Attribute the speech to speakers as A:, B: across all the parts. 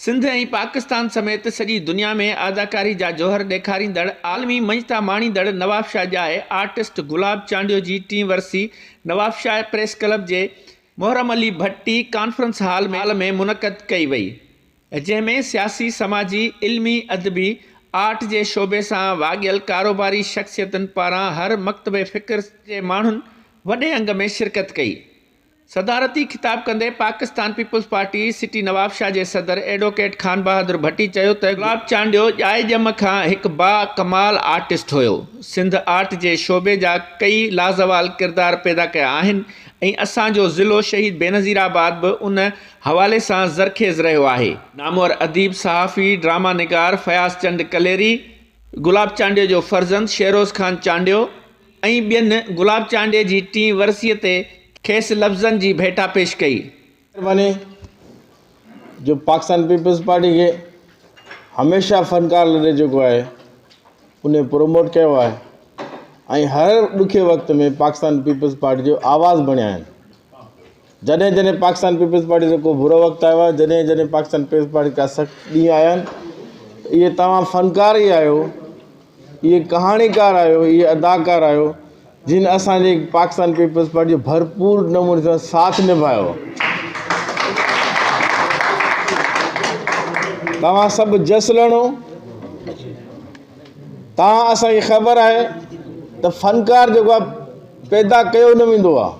A: سنڌ ۽ پاڪستان سميت سڄي دنيا ۾ اداڪاري جا جوهر ڏيکاريندڙ عالمي مڃتا ماڻيندڙ نوابشاهه ڄائي آرٽسٽ گلاب چانڊيو جي ٽين ورسي نوابشاهه پريس ڪلب جي محرم علي ڀٽي ڪانفرنس هال ۾ منعقد ڪئي وئي جنهن ۾ سياسي سماجي علمي ادبي آرٽ جي شعبي سان واڳيل ڪاروباري شخصيتن پاران هر مڪتب فڪر جي ماڻهن وڏي انگ ۾ شرڪت ڪئي. صدارتي خطاب ڪندي Pakistan peoples party city Nawabshah جي صدر ايڊووڪيٽ خان بهادر ڀٽي چيو ته گلاب چانڊيو ڄائي ڄم کان هڪ با ڪمال آرٽسٽ هيو، سنڌ آرٽ جي شعبي جا ڪئي لازوال ڪردار پيدا ڪيا آهن ۽ اسان جو ضلعو شهيد بينظير آباد به ان حوالي سان زرخيز رهيو آهي. نامور اديب، صحافي، ڊراما نگار فياض چنڊ ڪليري، گلاب چانڊيو جو فرزند شهروز خان چانڊيو، ۽ ٻين گلاب چانڊيي جي ٽين ورسيء تي کيس لفظن جي ڀيٽا پيش ڪئي.
B: مهرباني جو پاڪستان پيپلز پارٽي کي هميشه فنڪار لڏي جيڪو آهي ان پروموٽ ڪيو آهي ۽ هر ڏکي وقت ۾ پاڪستان پيپلز پارٽي جو آواز بڻيا آهن جڏهن جڏهن پاڪستان پيپلز پارٽي جو ڪو برو وقت آيو آهي جڏهن جڏهن پاڪستان پيپلز پارٽي ڪا سخت ڏينهن آيا آهن اهي توهان فنڪار ئي آهيو اهي ڪهاڻيڪار آهيو، اهي اداڪار آهيو، جن اسان جي پاڪستان پيپلز پارٽي جو ڀرپور نموني سان ساٿ نڀايو. توهان سڀ جس لهڻو. توهان اسان کي خبر آهي ته فنڪار جيڪو آهي پيدا ڪيو نه ويندو آهي.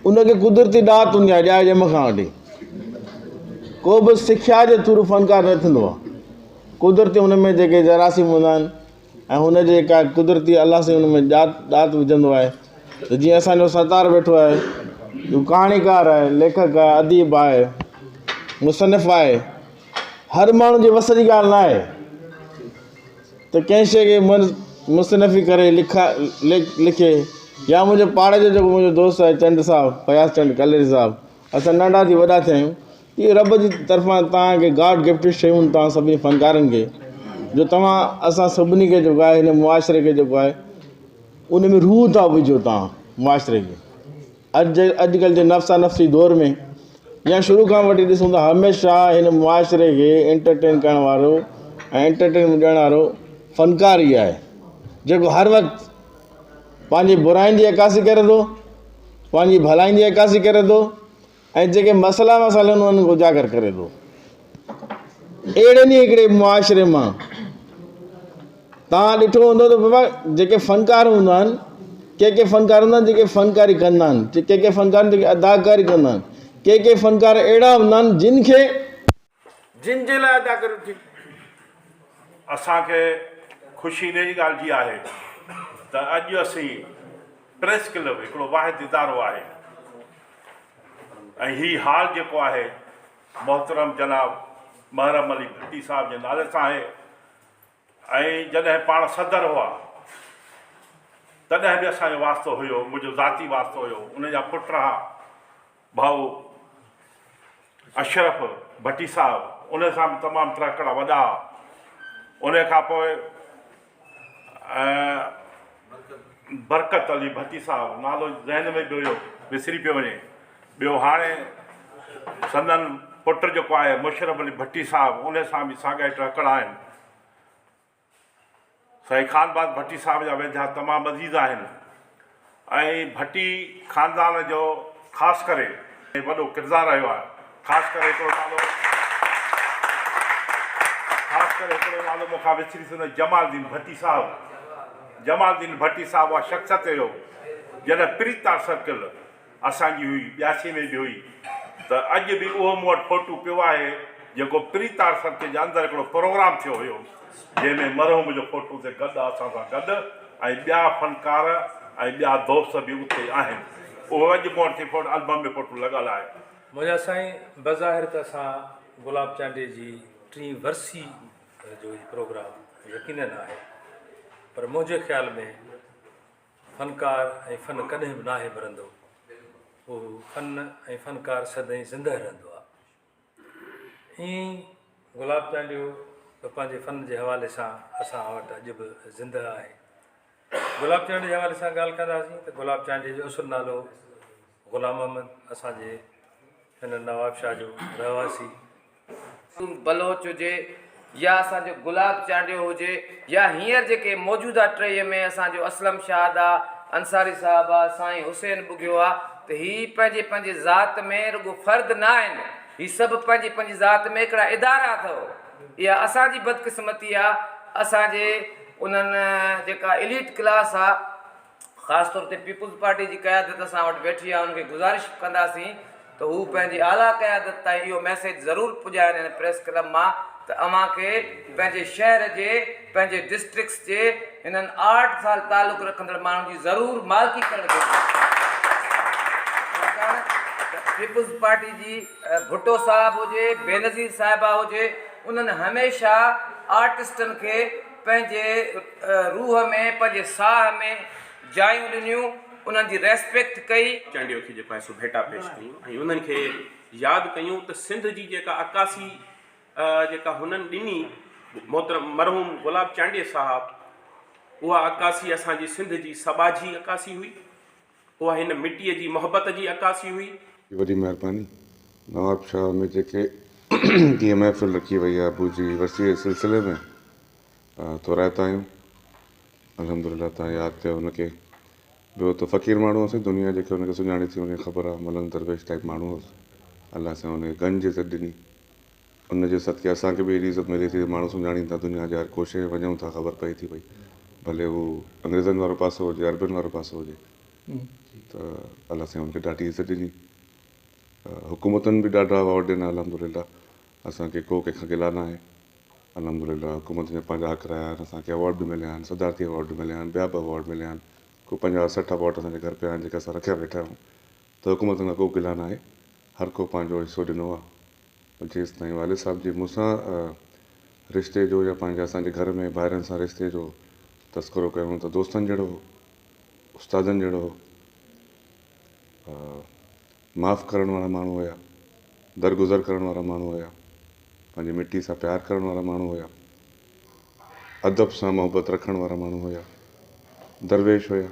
B: ان کي قدرتي ڏات هوندي آهي ڄائي ڄم کان وٺي. ڪو به سکيا جي ٿرو فنڪار نه ٿيندو آهي. قدرتي هن ۾ جيڪي جراثيم هوندا آهن ۽ هن جي جيڪا قدرتي الله سائين هن ۾ ڏات ڏات وجهندو آهي ته جيئن اسان جو ستار ويٺو آهي هو ڪهاڻيڪار آهي ليکڪ آهي اديب آهي مصنف آهي هر ماڻهو جي وس جي ڳالهه نه آهي ته ڪنهن شيء کي مصنفي ڪري لکا لکي يا منهنجي پاڙي جو جيڪو منهنجو دوست آهي چنڊ صاحب فياض چنڊ ڪليري صاحب اسان ننڍا ٿي وڏا ٿيا آهيون اهو رب جي طرفان توهان کي گاڊ گفٽيڊ شيون آهن توهان سڀني فنڪارن کي جو توهان اسان سڀني کي جيڪو آهي هن معاشري کي جيڪو آهي ان ۾ روح ٿا وجهو توهان معاشري کي اڄ جي اڄڪلهه جي نفسا نفسي دور ۾ يا شروع کان وٺي ڏسون ته هميشه هن معاشري کي انٽرٽين ڪرڻ وارو ۽ انٽرٽينمينٽ ڏيڻ وارو فنڪار ئي آهي جيڪو هر وقت پنهنجي براين جي عڪاسي ڪري ٿو پنهنجي ڀلائين جي عڪاسي ڪري ٿو ۽ جيڪي مسئلا مسائل آهن انهن کي اجاگر ڪري ٿو. اهڙن ئي هڪڙي معاشري مان توهان ڏٺو هوندو ته بابا جيڪي فنڪار هوندا آهن ڪي ڪي فنڪار هوندا آهن جيڪي فنڪاري ڪندا آهن ڪي ڪي فنڪار جيڪي اداڪاري ڪندا آهن ڪي ڪي فنڪار اهڙا هوندا آهن جن کي
C: جن جي لاء اداڪاري ٿي.
D: اسان کي خوشي انهيء ڳالهه جي آهي ته اڄ اسين پريس ڪلب هڪڙو واحد ادارو آهي ۽ هي هال جيڪو آهي محترم جناب محرم علي ڀٽي صاحب جي نالي سان آهي ۽ جڏهن پاڻ صدر هئا تڏهن به اسان جو واسطو هيو منهنجو ذاتي واسطو هيو ان جا پٽ ها ڀائو اشرف ڀٽي صاحب ان سان به تمام ٽهڪڙا وڏا ها ان کان پوء برڪت علي ڀٽي صاحب نالو ذهن ۾ به هيو وسري پيو وڃي ٻيو هاڻي سندن پٽ جيڪو آهي مشرف علي ڀٽي صاحب ان سان به ساڳيا ئي ٽهڪڙا آهن سائين خان بهادر ڀٽي صاحب جا ويجها تمام عزيز آهن ۽ ڀٽي خاندان جو خاص ڪري وڏو ڪردار رهيو آهي خاص ڪري هڪڙو نالو خاص ڪري هڪڙو نالو مون کان وسري ٿو وڃي جمال الدين ڀٽي صاحب جمال الدين ڀٽي صاحب اها شخصيت هيو جڏهن پريتا سرڪل اسان جي هئي، ٻياسي ۾ به هئي ته اڄ به اهو مون وٽ فوٽو پيو آهي جيڪو پريتار سرڪل جي اندر هڪڙو پروگرام ٿيو هيو جنهن ۾ مرحوم جو فوٽو اتي گڏ اسان سان گڏ ۽ ٻيا فنڪار ۽ ٻيا دوست به اتي آهن اهو اڄ مون وٽ ٿي فوٽو البم ۾ فوٽو لڳل آهي.
E: منهنجا سائين بظاهر ته اسان گلاب چانڊيي جي ٽين ورسي جو هي پروگرام يقينن آهي پر منهنجي خيال ۾ فنڪار ۽ فن ڪڏهن به ناهي مرندو. اهو فن ۽ فنڪار سدائين زنده رهندو آهي. ائين ئي گلاب چانڊيو به پنهنجي فن جي حوالي سان اسان وٽ اڄ به زنده آهي. گلاب چانڊيي جي حوالي سان ڳالهه ڪنداسين ته گلاب چانڊيي جو اصل نالو غلام محمد اسان جي هن نوابشاهه جو رهواسي.
F: بلوچ هجي يا اسان جو گلاب چانڊيو هجي يا هينئر جيڪي موجوده ٽهيء ۾ اسان جو اسلم شاهد آ، انصاري صاحب آ، سائين حسين ٻگهيو آ ته هي پنهنجي پنهنجي ذات ۾ رڳو فرد نه آهن، هي سڀ پنهنجي پنهنجي ذات ۾ هڪڙا ادارا اٿو. اها اسان جي بدقسمتي آ، اسان جي انهن جيڪا اليٽ ڪلاس آ، خاص طور تي پيپلز پارٽي جي قيادت اسان وٽ ويٺي آهي انهن کي گذارش ڪنداسين ته هو پنهنجي اعليٰ قيادت تائين اهو ميسيج ضرور پڄائن هن پريس ڪلب مان ته اوهان کي پنهنجي شهر جي پنهنجي ڊسٽرڪٽس جي هنن آرٽ سان تعلق رکندڙ ماڻهن جي ضرور مالڪي ڪرڻ گهرجي ڇاڪاڻ ته پيپلز پارٽي جي ڀٽو صاحب هجي بينظير صاحبه هجي انهن هميشه آرٽسٽن کي پنهنجي روح ۾ پنهنجي ساهه ۾ جايون ڏنيون، انهن جي ريسپيڪٽ ڪئي.
G: چانڊيو کي جيڪو آهي سو ڀيٽا پيش ڪيون ۽ انهن کي ياد ڪيون ته سنڌ جي جيڪا عڪاسي جيڪا هنن ڏني محترم مرحوم گلاب چانڊيي صاحب اها عڪاسي اسان جي سنڌ جي سٻاجهي عڪاسي هئي. اها هن مٽيء جي محبت جي عڪاسي هئي.
H: وڏي مهرباني نواب شاهه ۾ جيڪي هيء محفل رکي وئي آهي ابو جي ورسيء جي سلسلي ۾ ٿورائتا آهيون الحمدلله تان ياد ڪيو هن کي ٻيو ته فقير ماڻهو هوس دنيا جيڪي هن کي سڃاڻي ٿي ان کي خبر آهي ملنگ درويش ٽائيپ ماڻهو هوس الله سائين هن کي گنج عزت ڏني ان جي صدقي اسان کي به ايڏي عزت ملي ٿي ته ماڻهو سڃاڻين ٿا دنيا جي هر ڪوشي ۾ وڃون ٿا خبر پئي ٿي پئي ڀلي هو انگريزن وارو پاسو هجي عربن وارو پاسو هجي ته الله سائين ان کي ڏاڍي عزت ڏني حڪومتن به ڏاڍا ايوارڊ ڏنا الحمدلله اسان کي ڪو ڪنهن کان گلا ناهي الحمدلله حڪومت جا پنهنجا حق رهيا آهن اسان کي ايوارڊ به مليا آهن صدارتي ايوارڊ به مليا آهن ٻيا به ايوارڊ مليا آهن ڪو 50 60 ايوارڊ اسان جي گهر پيا آهن جيڪي اسان رکيا ويٺا آهيون ته حڪومتن کان ڪو گلا ناهي هر ڪو پنهنجو حصو ڏنو آهي جيستائين والد صاحب جي مون سان رشتي جو يا پنهنجي اسان جي گهر ۾ ڀائرن سان رشتي جو تذڪرو ڪيون ته دوستن جهڙو هو، استادن جهڙو هو، معاف ڪرڻ وارا ماڻهو هيا، درگذر ڪرڻ وارا ماڻهو هيا، پنهنجي مٽي سان پيار ڪرڻ وارا ماڻهو هيا، ادب سان محبت رکڻ وارا ماڻهو هيا، درويش هيا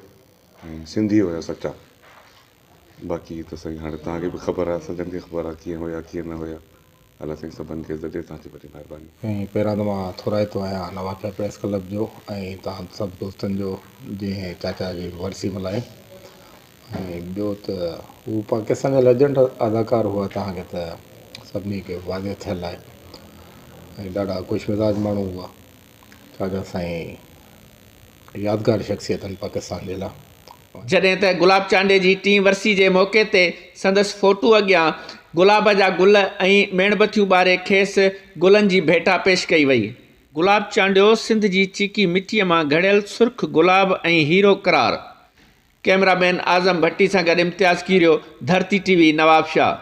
H: ۽ سنڌي هيا سچا. باقي ته سائين هاڻي توهان کي به خبر آهي سڄن کي خبر آهي ڪيئن هيا ڪيئن نه هيا الله سائين سڀن کي عزت ڏي توهان جي وڏي مهرباني.
I: سائين پهريان ته مان ٿورائتو آهيان نوابشاهه پريس ڪلب جو ۽ توهان سڀ دوستن جو جنهن چاچا جي ورسي ملهائي ۽ ٻيو ته هو پاڪستان جا ليجنڊ اداڪار هئا توهان کي ته سڀني کي واضح ٿيل آهي ۽ ڏاڍا خوش مزاج ماڻهو هئا چاچا سائين يادگار شخصيت آهن پاڪستان جي لاء.
A: جڏهن ته گلاب چانڊيي جي ٽين ورسي جي موقعي تي سندس فوٽو اڳيان گلاب جا گل ۽ ميڻ بتيون ٻاري کيس گلن جي ڀيٽا پيش ڪئي وئي. گلاب چانڊيو سنڌ جي چيڪي مٽيء مان گهڙيل سرخ گلاب ۽ هيرو قرار. ڪئميرا مين اعظم ڀٽي سان گڏ امتياز ڪيريو، ڌرتي ٽي وي، نوابشاهه.